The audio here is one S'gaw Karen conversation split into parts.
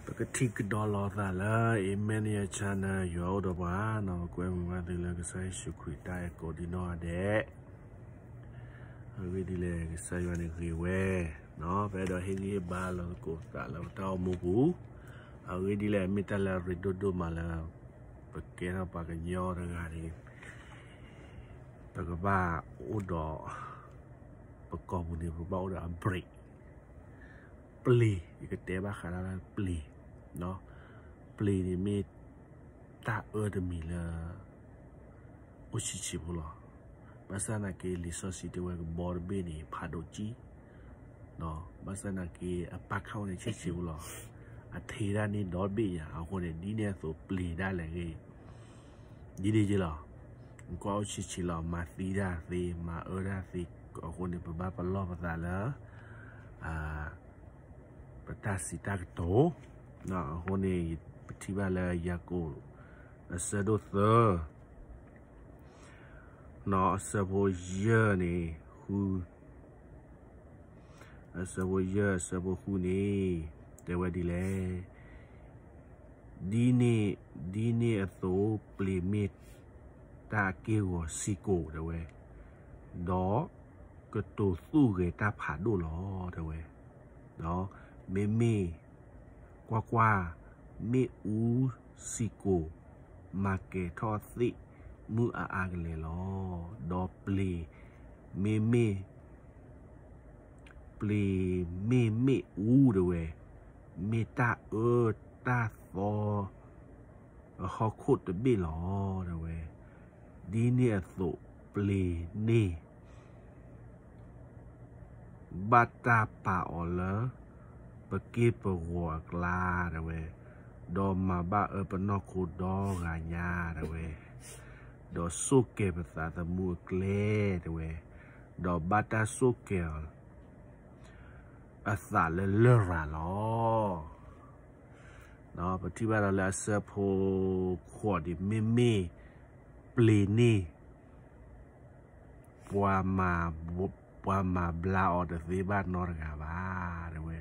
ပကထံၣ်ကဒီးလိာ်သးလၢ Emmanuel Channel ယွၤအိၣ်ဒီးပှၤနီၤ, ပကွဲမုာ်ဘၣ်သုလၢကစၢ်ယ့ၣ်ၡူးခရံာ်တၢ်အဲၣ်ကိးဒံနီၢ်ဂၤဒဲး. အဂ့ၢ်ဒ်လဲၣ်, ကစၢ်ယွၤန့ၣ်ဂ့ၤဝဲနီၤ, ပအဲၣ်ဒိးဟ့ၣ်ဂံၢ်ဟ့ၣ်ဘါလိာ်သကိးသးလၢပတၢ်အိၣ်မူပူၤ. အဂ့ၢ်ဒ်လဲၣ်, မ့ၢ်တၢ်လၢအရ့ဒိၣ်ဒိၣ်မးလၢ ပကဲထီၣ်ပှၤကညီတဂၤန့ၣ် ပကဘၣ်အိၣ်ဒီး ပကိာ်ပူၤန့ၣ် ပကဘၣ်အိၣ်ဒီးအ brake ပျ့ၤ, ယကတဲဘၣ်ဃးဒၣ်လၢပျ့ၤ, ပျ့ၤန့ၣ်မ့ၢ်တၢ်အၢတမံၤလၢ အိၣ်ဆံးဆံးဖိလီၤ. ဘၣ်ဆၣ်သနာ်က့ လံာ်စီဆှံတဲဝဲကဘီတဘ့ၣ်န့ၣ် ဖးဒိၣ်ကံ, ဘၣ်ဆၣ်သနာ်က့ အပာ်ခၢၣ်န့ၣ်ဆံးဆံးဖိလီၤ. အထံးတၢ်န့ၢ်ဒီဘ့ၣ်ညါ, အဃိန့ၣ် ဒ်န့ၣ်အသိးပျ့ၤဒၣ်လဲာ်ဂ့ၤ ဒ်န့ၣ်ယ့လီၤ. ကွၢ်အိၣ်ဆံးဆံးလီၤ, မၤသံတၢ်သ့, မၤအၢတၢ်သ့, အဃိန့ၣ် ပဘၣ်ပလီၢ်ပသးလၢ ပတၢ်စံးတၢ်ကတိၤ, အဃိန့ၣ် ပထံၣ်ဘၣ်လၢယၤကိာ် အဆၢဒိၣ်သၢ နီၤ, အဆၢဖိယဲၢ်န့ၣ် ဃု, အဆၢဖိယဲၢ် အဆၢဖိဃုန့ၣ် တဲဝဲဒ်လဲၣ်, ဒ်န့ၣ်, ဒ်န့ၣ်အသိး ပျ့ၤမ့ၢ်တၢ်အက့ၢ်အဂီၤဆံးကိာ် တဲဝဲ, ဒီးကတိၤသူၣ်ဂဲၤတၢ်ဖးဒိၣ်လီၤ တဲဝဲ. မ့မ့ၢ် ကွၢ်ကွၢ်, မ့ၣ်အူဆံးကိာ် မၤကဲၤထီၣ်သ့ၣ်မုၢ်အါအါကလဲာ်လီၤ. ဒီးပျ့ၤ မ့မ့ၢ် ပျ့ၤမ့ၢ်မ့ၣ်အူ တဲဝဲ, မ့ၢ်တၢ်အၢတၢ်သီ အဟီၣ်ခိၣ်တဘ့ၣ်လီၤ တဲဝဲ. ဒ်န့ၣ်အသိးပျ့ၤန့ၣ် ဘၣ်တၢ်ပာ်အီၤလၢ ပက့ၢ်ပဂီၤအကျါ တဲဝဲ, ဒီးမၤဘၣ်အၢပနီၢ်ခိဒီဂၤညါ တဲဝဲ, ဒီးဆိၣ်ကဲၤပသးသမူအကျဲ တဲဝဲ, ဒီးဘၣ်တၢ်ဆိၣ်ကဲၤအီၤ အသးလၢလရာ်လီၤ. ပထံၣ်ဘၣ်ဒီးလၢအဆၢဖိခွံန့ၣ် မ့မ့ၢ်ပျ့ၤန့ၣ် ပှၤမၤ, ပှၤမၤဘျါအီၤတသ့ဘၣ်နီတဂၤဘၣ် တဲဝဲ,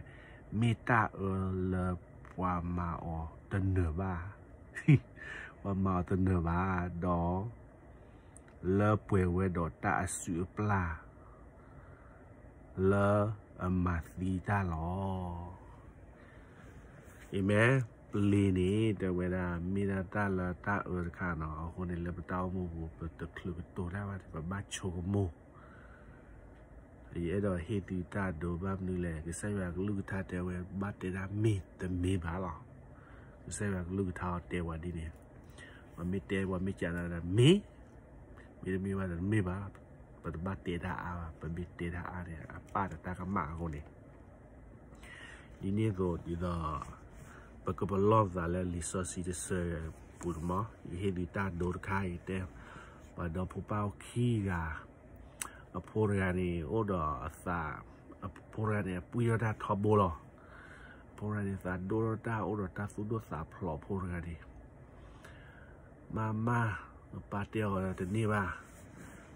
မ့ၢ်တၢ်အၢလၢပှၤမၤအီၤတနၢၤဘၣ်, ပှၤမၤအီၤတနၢၤဘၣ်, ဒီး လၢပှဲၤဝဲဒီးတၢ်အစုအပျၢ် လၢအမၤသံတၢ်လီၤ. အၤမ့ၣ်, ပျ့ၤန့ၣ် တဲဝဲဒၣ် မ့ၢ်ဒၣ်တၢ်လၢတၢ်အၢတခါနီၤ, အဃိန့ၣ် လၢပတၢ်အိၣ်မူပူၤ ပတချုးကတိၤတၢ်ဘၣ်န့ၣ် ပဘၣ်ဆိကမိၣ် ယအဲၣ်ဒိးဟ့ၣ်သုတၢ်ဒိဘၣ်မနုၤလဲၣ်, ကစၢ်ယွၤကလုၢ်ကထါတဲဝဲ ဘၣ်တဲဒၣ်မ့ၢ်တမ့ၢ်ဘၣ်လီၤ. ကစၢ်ယွၤကလုၢ်ကထါအီၤတဲဝဲဒ်န့ၣ်, ပမ့ၢ်တဲ ပမ့ၢ်ကးနၤဒီးမ့ၢ်, မ့ၢ်တမ့ၢ်ဘၣ်ဒီးတမ့ၢ်ဘၣ်, ပတဘၣ်တဲတၢ်အါဘၣ်, ပမ့ၢ်တဲတၢ်အါန့ၣ် အပၢ်ဒီးတၢ်ကမၣ်အဃိန့ၣ် ဒ်န့ၣ်အသိးဒ်သိး ပကပလီၢ်ပသးလၢလံာ်စီဆှံတဆၢပူၤန့ၣ်မး, ယဟ့ၣ်သုတၢ်ဒိတခါ ယတဲ, ပှၤဒီဖိပၢ်အိၣ်ခံဂၤ, အဖိတဂၤန့ၣ် အိၣ်ဒီးအသး, အဖိတဂၤန့ၣ် အပှံၢ်ထီၣ်တၢ်ထီဘိလီၤ. အဖိတဂၤန့ၣ် သးဒိၣ်ထီၣ်တၢ် အိၣ်ဒီးတၢ်သူၣ်ဒိၣ်သးဖျိးအဖိတဂၤန့ၣ် မၤမၤ, ပၢ်တဲအီၤတန့ၢ်ဘၣ်.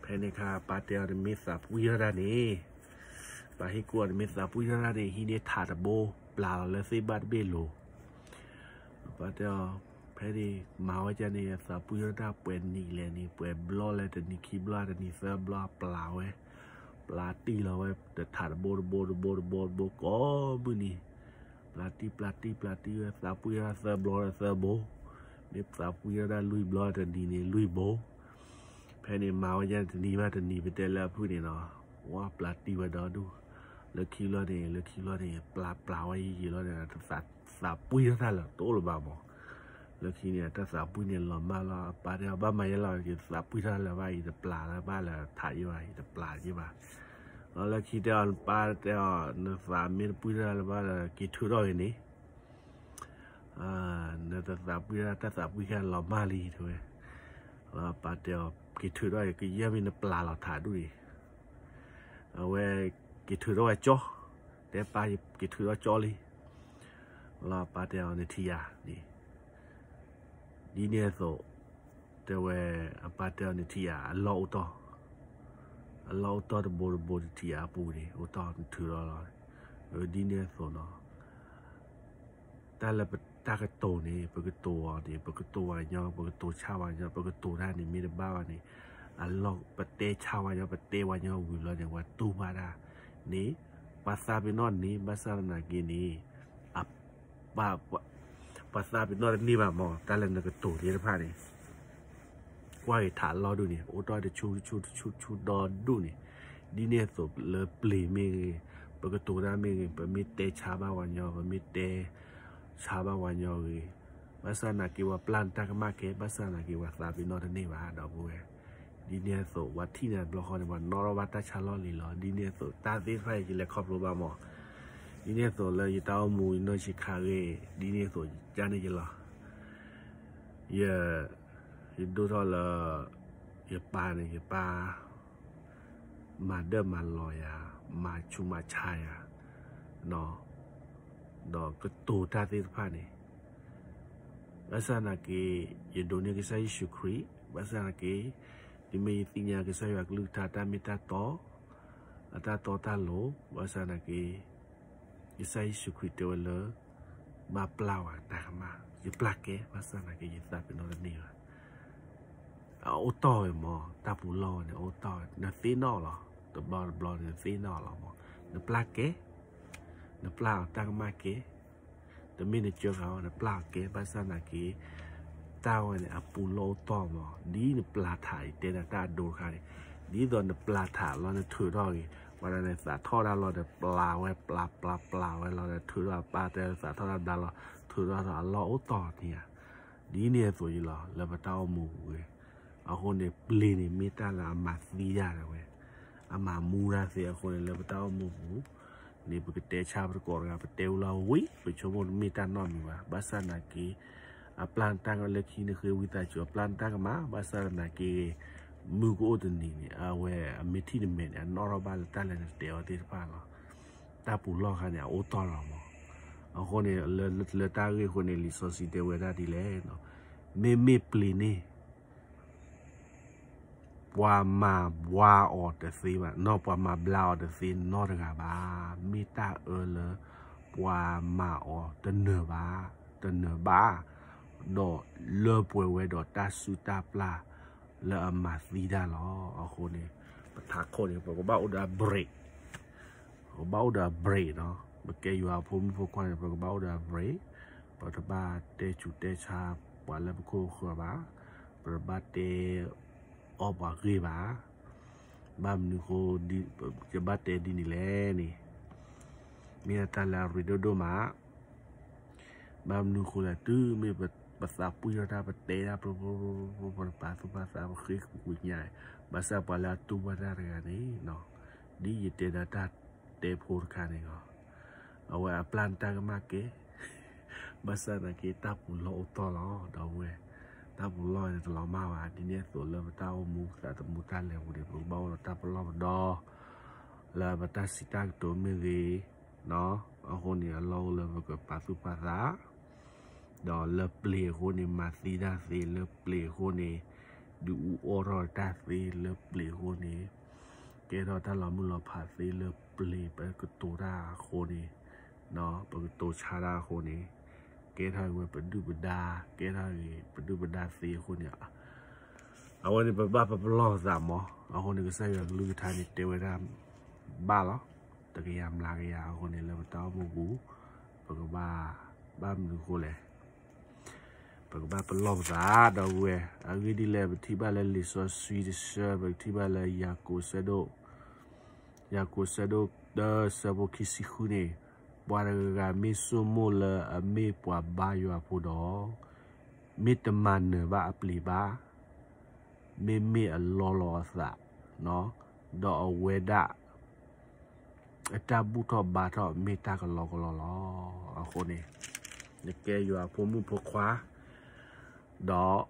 ဖဲန့ၣ်အခါ ပၢ်တဲအီၤ နမ့ၢ်သးပှံၢ်ထီၣ်တၢ်န့ၣ်, ပၢ်ဟ့ၣ်ကူၣ်အီၤ နမ့ၢ်သးပှံၢ်ထီၣ်တၢ်န့ၣ် ဟံးန့ၢ်ထးတဘိ ပျၢ်လီၤလၢသ့ၣ်ဘၣ်တဘ့ၣ်လိၤ. ပၢ်တဲအီၤ ဖဲန့ၣ် မၤဝဲဒ်န့ၣ် သးပှံၢ်ထီၣ်တၢ်ပှဲၤနံၣ်လဲၣ်န့ၣ် ပှဲၤဘျီလဲၣ် တနံၤခံဘျီ တနံၤသၢဘျီ ပျၢ်ဝဲ, ပျၢ်တံၢ်လီၤဝဲ တထးတဘိတဘိတဘိတဘိတဘိကိးမုၢ်နံၤ ပျၢ်တံၢ် ပျၢ်တံၢ် ပျၢ်တံၢ်ဝဲ သးပှံၢ်ထီၣ်သၢဘျီဒီးသၢဘိ, မ့ၢ်သးပှံၢ်ထီၣ်တၢ်လွံၢ်ဘျီတနံၤန့ၣ်လွံၢ်ဘိ. ဖဲန့ၣ်မၤဝဲဒ်န့ၣ် တနံၤဘၣ်တနံၤ ပတဲလၢအဖုၣ်န့ၣ်နီၤ, ဝဲပျၢ်တံၢ်ဝဲဒီဒူၣ်, လၢခံဘျီန့ၣ် လၢခံဘျီန့ၣ် ပျၢ်ပျၢ်ဝဲယံာ်ယံာ်လီၤန့ၣ် သးပှံၢ်ထီၣ်တၢ်လၢတအိၣ်လၢၤဘၣ်မး. လၢခံန့ၣ် တၢ်သးပှံၢ်န့ၣ်လီၤမၢ်လီၤ. အပၢ်တဲအီၤ ဘၣ်မၤယဲလီၤ, ယသးပှံၢ်ထီၣ်လၢၤဘၣ် ယတပျၢ်လၢၤဘၣ်လၢထးယဲဘၣ်, ယတပျၢ်ယဲဘၣ်. လီၤလၢခံတဲအီၤ ပၢ်တဲအီၤ နသးမ့ၢ်တပှံၢ်ထီၣ်လၢၤဘၣ်ဒီး က့ၤထုးထီၣ်ဂ့ၤန့ၣ်, နတသးပှံၢ်ထီၣ် တၢ်သးပှံၢ်ခဲလီၤမၢ်လံ တဲဝဲ. လီၤပၢ်တဲအီၤ က့ၤထုးထီၣ်ဂ့ၤ ကယဲၢ်မ့ၢ်နပျၢ်လီၤထးဒူၣ်န့ၣ် အဝဲ က့ၤထုးထီၣ်ဝဲကၠီ, တဲပၢ် က့ၤထုးထီၣ်ကၠီလံ. လီၤပၢ်တဲအီၤ နထံၣ်ယၤန့ၣ်, ဒ်န့ၣ်အသိး တဲဝဲ အပၢ်တဲအီၤ နထံၣ်ယၤ အလီၢ်အိၣ်တီၢ်, အလီၢ်အိၣ်တီၢ်တဘိတဘိ နထံၣ်ယၤအပူၤန့ၣ် အိၣ်တီၢ်နထုးထီၣ်လီၤ. ဒ်န့ၣ်အသိးနီၤ တၢ်လၢပတၢ်ကတိၤန့ၣ် ပကတိၤအီၤန့ၣ် ပကတိၤဝဲညီ ပကတိၤဆါဝဲညီ ပကတိၤတၢ်န့ၣ် မ့ၢ်တဘၣ်ဘၣ်န့ၣ် အလီၢ် ပတဲဆါဝဲညီ ပတဲဝဲညီဝံၤလီၤန့ၣ် ပှၤတူၢ်ဘၣ်တၢ်န့ၣ် ပှၤသးပ့ၤနီၣ်န့ၣ် ဘၣ်ဆၣ်သနာ်က့န့ၣ် ပှၤသးပ့ၤနီၣ်တန့ၢ်ဘၣ်မး တၢ်လၢနကတိၤသ့ၣ်တဖၣ်န့ၣ် ကွၢ်က့ၤထးလီၢ်ဒူၣ်န့ၣ် အိၣ်တ့ၢ်တဆူတဆူတဆူတဆူဒီဒူၣ်န့ၣ် ဒ်န့ၣ်အသိးလၢပျ့ၤမ့ၢ်ဂ့ၤ ပကတိၤတၢ်မ့ၢ်ဂ့ၤ ပမ့ၢ်တဲဆါဘၣ်ဝဲညီ ပမ့ၢ်တဲဆါဘၣ်ဝဲညီဂ့ၤ ဘၣ်ဆၣ်သနာ်က့ ပှၤပျၢ်နတၢ်ကမၣ်ကဲ ဘၣ်ဆၣ်သနာ်က့ ပှၤသးပ့ၤနီၣ်တန့ၢ်ဘၣ် ဒီပုၢ်ဝဲၢ် ဒ်န့ၣ်အသိး ပှၤထံၣ်နၤတဘျီဃီန့ၣ် ပှၤနီၣ်ထီၣ်ဘၣ်တၢ်ဆါလီၢ်လံၤလီၤ. ဒ်န့ၣ်အသိး တၢ်သ့ၣ်တဖၣ်အံၤ ယလဲၤခီဖျိဘၣ်မး ဒ်န့ၣ်အသိးလၢယတၢ်အိၣ်မူ ယနီၢ်ဆံးခါဂ့ၤ ဒ်န့ၣ်အသိး ယကန့ၣ်ယလီၤ ယ ယဒိၣ်ထီၣ်လၢ ယပၢ်န့ၣ် ယပၢ် မၤဒၢၣ်မၤလီၤယၤ မၤဆူးမၤဆါယၤ ဒီးကတိၤတၢ်သ့ၣ်တဖၣ်န့ၣ် ဘၣ်ဆၣ်သနာ်က့ ယဒိးန့ၢ်ကစၢ်ယ့ၣ်ၡူးခရံာ် ဘၣ်ဆၣ်သနာ်က့ ဒ်မ့ၢ်ယသ့ၣ်ညါကစၢ်ယွၤကလုၢ်ကထါတၢ်မ့ၢ်တၢ်တီ အတၢ်တီတၢ်လိၤ ဘၣ်ဆၣ်သနာ်က့ ကစၢ်ယ့ၣ်ၡူးခရံာ်တဲဝဲလၢ ဘၣ်ပျၢ်ဝဲတၢ်ကမၣ် ယပျၢ်ကဲ ဘၣ်ဆၣ်သနာ်က့ ယသးပ့ၤနီၣ်တန့ၢ်ဘၣ် အအိၣ်တီၢ်ဝဲမး တၢ်ပူၤလီၢ်ဝဲန့ၣ် အအိၣ်တီၢ်ဝဲ နသ့ၣ်နီၣ်လီၤ တဘျီတဘျီန့ၣ် နသ့ၣ်နီၣ်လီၤမး နပျၢ်ကဲ နပျၢ်အီၤတၢ်ကမၣ်ကဲ တမ့ၢ်နကၢဃာ်အီၤ နပျၢ်အီၤကဲ ဘၣ်ဆၣ်သနာ်က့ တၢ်ဝဲန့ၣ် အပူၤလီၢ်အိၣ်တီၢ်မး ဒ်နပျၢ်ထးအံၤ တဲဒၣ်တၢ်အဒိတခါန့ၣ် ဒ်သိးနပျၢ်ထးလီၤ နထုးထီၣ်ဂ့ၤ ပှၤဒၣ်န့ၣ် သးထီၣ်တၢ်လီၤဒီး ပျၢ်ဝဲ ပျၢ် ပျၢ် ပျၢ်ဝဲလီၤဒီး ထုးထီၣ်အပၢ်တဲ သးထီၣ်တၢ်ဘျါလီၤ ထုးထီၣ်အလီၢ်အိၣ်တီၢ်န့ၣ်ဧါ ဒ်န့ၣ်အသိးယလီၤ လၢပတၢ်အိၣ်မူပူၤဝဲ အဃိန့ၣ် ပျ့ၤန့ၣ် မ့ၢ်တၢ်လၢအမၤသံဒၣ်ဝဲ အမၤမူဒၣ်သ့ အဃိန့ၣ် လၢပတၢ်အိၣ်မူပူၤ န့ၣ် ပကတဲဆါပတကိးတဂၤ ပတဲဝံၤလီၤဝံၤ ပဆိကမိၣ်တမ့ၢ်တၢ်နီတမံၤဘၣ် ဘၣ်ဆၣ်သနာ်က့ အပျၢ်နတၢ်ကမၣ်လၢခံနဃ့ဝံသးစူၤ အပျၢ်နတၢ်ကမၣ် ဘၣ်ဆၣ်သနာ်က့ မုၢ်ကအိၣ်တနံၤန့ၣ် အဝဲအမ့ၢ်ထံၣ်နမဲာ်န့ၣ် အနီၣ်ထီၣ်ဘၣ်လၢတၢ်လၢနတဲအီၤသ့ၣ်တဖၣ်လီၤ. တၢ်ပူၤလီၢ်ခါန့ၣ် အအိၣ်တီၢ်လီၤမး အဃိန့ၣ် လၢတၢ်ဂ့ၢ်အဃိန့ၣ် လံာ်စီဆှံတဲဝဲဒၣ်ဒ်လဲၣ်, မ့မ့ၢ်ပျ့ၤန့ၣ် ပှၤမၤဘှါအီၤတသ့ဘၣ်, နီၢ်ပှၤမၤဘျါအီၤတသ့နီတဂၤဘၣ်. မ့ၢ်တၢ်အၢလၢ ပှၤမၤအီၤတနၢၤဘၣ်, တနၢၤဘၣ်, ဒီးလၢပှဲၤဝဲဒီးတၢ်စုၣ်တၢ်ပျၢ်လၢအမၤသံတၢ်လီၤ. အဃိန့ၣ် ပထးခိၣ်န့ၣ် ပကဘၣ်အိၣ်ဒီး break, ပကဘၣ်အိၣ်ဒီး break နီၤ. ပကဲယွၤအဖိမုၣ်ဖိခွါန့ၣ် ပကဘၣ်အိၣ်ဒီး break, ပတဘၣ်တဲဆူးတဲဆါပှၤလၢပခိၣ်ပဃၢၤဘၣ်, ပတဘၣ်တဲအီၣ်ပှၤဂ့ၢ်ဘၣ်. ဘၣ်မနုၤဃိ ယဘၣ်တဲဒ်န့ၣ်လဲၣ်န့ၣ်, မ့ၢ်ဒၣ်တၢ်လၢအရ့ဒိၣ်ဒိၣ်မး ဘၣ်မနုၤဃိလဲၣ်, တုၤမ့ၢ်ပသးပှံၢ်ထီၣ်တၢ် ပတဲတၢ် ပပပပပ ပပာ်သူၣ်ပာ်သး ပဃ့ကညး, ဘၣ်ဆၣ်ပှၤလၢအတူၢ်ဘၣ်တၢ်တဂၤန့ၣ်, ဒ်ယတဲဒၣ်တၢ်တဲဖိတခါန့ၣ်လီၤ. အဝဲအပျၢ်နတၢ်ကမၣ်ကဲ, ဘၣ်ဆၣ်သနာ်က့ တၢ်ပူၤလီၢ်အိၣ်တီၢ်လီၤ ဒီပုၢ်ဝဲၢ်, တၢ်ပူၤလီၢ်န့ၣ်တလီၤမၢ်ဘၣ်. ဒ်န့ၣ်အသိးလၢပတၢ်အိၣ်မူသးသမူတၢ်လဲၤပူၤန့ၣ် ပကဘၣ်အိၣ်ဒီးတၢ်ပလီၢ်ပဒီ လၢပတၢ်စံးတၢ်ကတိၤမ့ၢ်ဂ့ၤ, အဃိန့ၣ် အလီၢ်အိၣ်လၢပကပာ်သူၣ်ပာ်သး, ဒီးလၢပျ့ၤအဃိန့ၣ် မၤသံတၢ်သ့, လၢပျ့ၤအဃိန့ၣ် ဒုးအူအီၣ်ထီၣ်တၢ်သ့, လၢပျ့ၤအဃိန့ၣ် ကဲထီၣ်တၢ်လီၤမုၢ်လီၤဖးသ့, လၢပျ့ၤပကတိၤတၢ်အဃိန့ၣ်, ပကတိၤဆါတၢ်အဃိန့ၣ် ကဲထီၣ်က့ၤဝဲပဒုၣ်ပဒါ, ကဲထီၣ်က့ၤပဒုၣ်ပဒါသ့အဃိန့ၣ်, အဝဲန့ၣ် ပဘၣ်ပပလီၢ်ပသးမး. အဃိန့ၣ် ကစၢ်ယွၤကလုၢ်ကထါန့ၣ် တဲဝဲဒၣ်ဘၣ်လီၤ, တကယၤမျးကယၤ. အဃိန့ၣ် လၢပတၢ်အိၣ်မူပူၤ ပကဘၣ်, ဘၣ်မနုၤအဃိလဲၣ်, ပကဘၣ်ပလီၢ်ပသး ဒီပုၢ်ဝဲၢ်. အဂ့ၢ်ဒ်လဲၣ်, ပထံၣ်ဘၣ်လၢလံာ်စီဆှံတဆၢ, ပထံၣ်ဘၣ်လၢယၤကိာ်ဆၢဒိၣ်, ယၤကိာ်ဆၢဒိၣ်တၢ ဆၢဖိခံဆံဃုန့ၣ်, ပှၤတဂၤဂၤမ့ၢ်ဆိကမိၣ်လၢအမ့ၢ်ပှၤဘါယွၤဖိဒီး, မ့ၢ်တမၤနၢၤဘၣ်အပျ့ၤဘၣ်, မ့မ့ၢ်အလီလီၤအသး, ဒီးအဝဲဒၣ် အတၢ်ဘူၣ်ထီၣ်ဘါထီၣ်မ့ၢ်တၢ်ကလီကလီလီၤ. အဃိန့ၣ် နကဲယွၤအဖိမုၣ်ဖိခွါ, ဒီး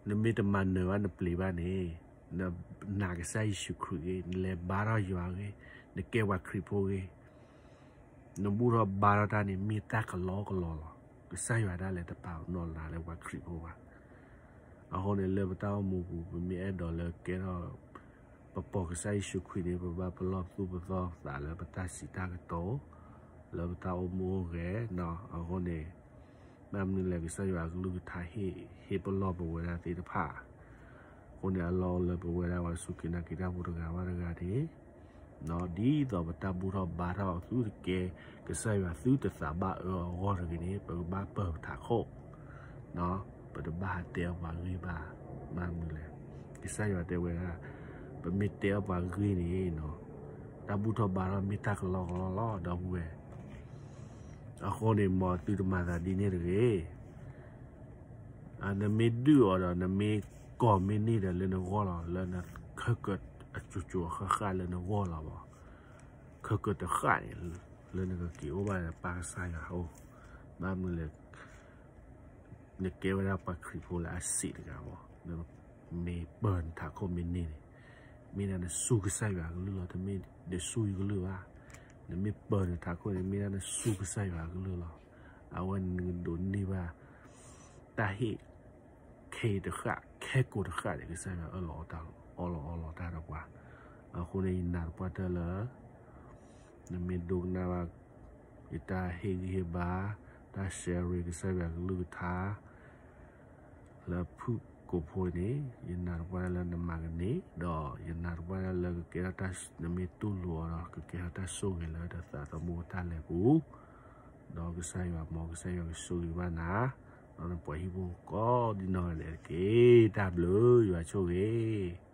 နမ့ၢ်တမၤနၢၤဘၣ်နပျ့ၤဘၣ်န့ၣ်, နနာ်ကစၢ်ယ့ၣ်ၡူးခရံာ်ဂ့ၤ, နလဲၤဘါထီၣ်ယွၤဂ့ၤ, နကဲပှၤခရံာ်ဖိဂ့ၤ, နဘူၣ်ထီၣ်ဘါထီၣ်တၢ်န့ၣ် မ့ၢ်တၢ်ကလီကလီလီၤ. ကစၢ်ယွၤဒၣ်လဲာ်တပာ်ပနီၣ်နၤလၢပှၤခရံာ်ဖိဘၣ်. အဃိန့ၣ် လၢပတၢ်အိၣ်မူပူၤ ပမ့ၢ်အဲၣ်ဒိးလၢကဲထီၣ် ပပိာ်ကစၢ်ယ့ၣ်ၡူးခရံာ်န့ၣ် ပဘၣ်ပလီၢ်သူၣ်ပသီသးလၢပတၢ်စံးတၢ်ကတိၤ, လၢပတၢ်အိၣ်မူအိၣ်ဂဲၤ. အဃိန့ၣ် ဘၣ်မနုၤလဲၣ် ကစၢ်ယွၤအကလုၢ်ကထါဟ့ၣ် ဟ့ၣ်ပလီၢ်ပဝဲဒၣ်သ့ၣ်တဖၣ် အဃိန့ၣ် အလီၢ်အိၣ်လၢပဝဲဒၣ်ပှၤစူၢ်က့ၤနာ်က့ၤတၢ်ဖိတဂၤဘၣ်တဂၤန့ၣ် ဒ်သိးပတၢ်ဘူၣ်ထီၣ်ဘါထီၣ်သုတကဲ ကစၢ်ယွၤသုတသးဘၣ်အၢအဂီၢ်တဂ့ၤန့ၣ် ပကဘၣ်ပၢၢ်ပထးခိၣ် ပတဘၣ်ဟးတဲအီၣ်ပှၤဂ့ၢ်ဘၣ် ဘၣ်မနုၤလဲၣ် ကစၢ်ယွၤတဲဝဲဒၣ် ပမ့ၢ်တဲအီၣ်ပှၤဂ့ၢ်န့ၣ် တၢ်ဘူၣ်ထီၣ်ဘါထီၣ်မ့ၢ်တၢ်ကလီကလီလီၤ ဒီပုၢ်ဝဲၢ် အဃိန့ၣ် မ်သုတမၤသးဒ်န့ၣ်တဂ့ၤ နမ့ၢ်ဒုၣ်အီၤဒီး နမ့ၢ်ကိးမ့ၢ်န့ၢ်ဒီးလၢနဂီၢ်လီၤ လၢနခဲကၢၤအစိၤစိၤအဃၣ်ဃၣ်လၢနဂီၢ်လီၤဘၣ် ခဲကၢၤတဃၣ်န့ၣ် လၢနကက့ၤအိၣ်ဘၣ်ဒီးပၢ်ကစၢ်ယွၤအိၣ် ဘၣ်မနုၤလဲၣ် နကဲဝဲဒၣ်ပှၤခရံာ်ဖိလၢအဆံးတဂၤမး နမ့ၢ်ပၢၤနထးခိၣ်မ့ၢ်န့ၢ်န့ၣ် မ့ၢ်ဒၣ်နစူၢ်ကစၢ်ယွၤအကလုၢ်လီၤ တမ့ၢ်နစူၢ်ယကလုၢ်ဘၣ် နမ့ၢ်ပၢၤနထးခိၣ်န့ၣ် မ့ၢ်ဒၣ်နစူၢ်ကစၢ်ယွၤအကလုၢ်လီၤ အဝဲန့ၣ်နကဒိးန့ၢ်ဘၣ် တၢ်ဟ့ၣ် ခဲအံၤတဃၣ် ခဲကိာ်တဃၣ်န့ၣ် ကစၢ်ယွၤအၢၣ်လီၤအီလီၤတၢ်ဒီးပှၤ အဃိန့ၣ် ယနာ်သပှၢ်တၢၢ်လၢ နမ့ၢ်ဒိကနၣ်ဘၣ် ယတၢ်ဟ့ၣ်ဂံၢ်ဟ့ၣ်ဘါ တၢ် share ကစၢ်ယွၤကလုၢ်ကထါ လၢဖုၣ်ကိာ်ဖိန့ၣ် ယနာ်သပှၢ်တၢၢ်လၢနမၤကန့ၢ် ဒီးယနာ်သပှၢ်တၢၢ်လၢကကဲထီၣ်တၢ် နမ့ၢ်တူၢ်လိာ်အီၤဒီး ကကဲထီၣ်တၢ်ဆိၣ်ဂ့ၤလၢတၢ်သးသမူတၢ်လဲၤပူၤ ဒီးကစၢ်ယွၤမ်ကစၢ်ယွၤကဆိၣ်ဂ့ၤဘၣ်နၤ ဒီးနပှၤဟံၣ်ဖိကိးဒ်နီၢ်ဂၤဒဲးတက့ၢ်. တၢ်ဘျုးယွၤဆိၣ်ဂ့ၤ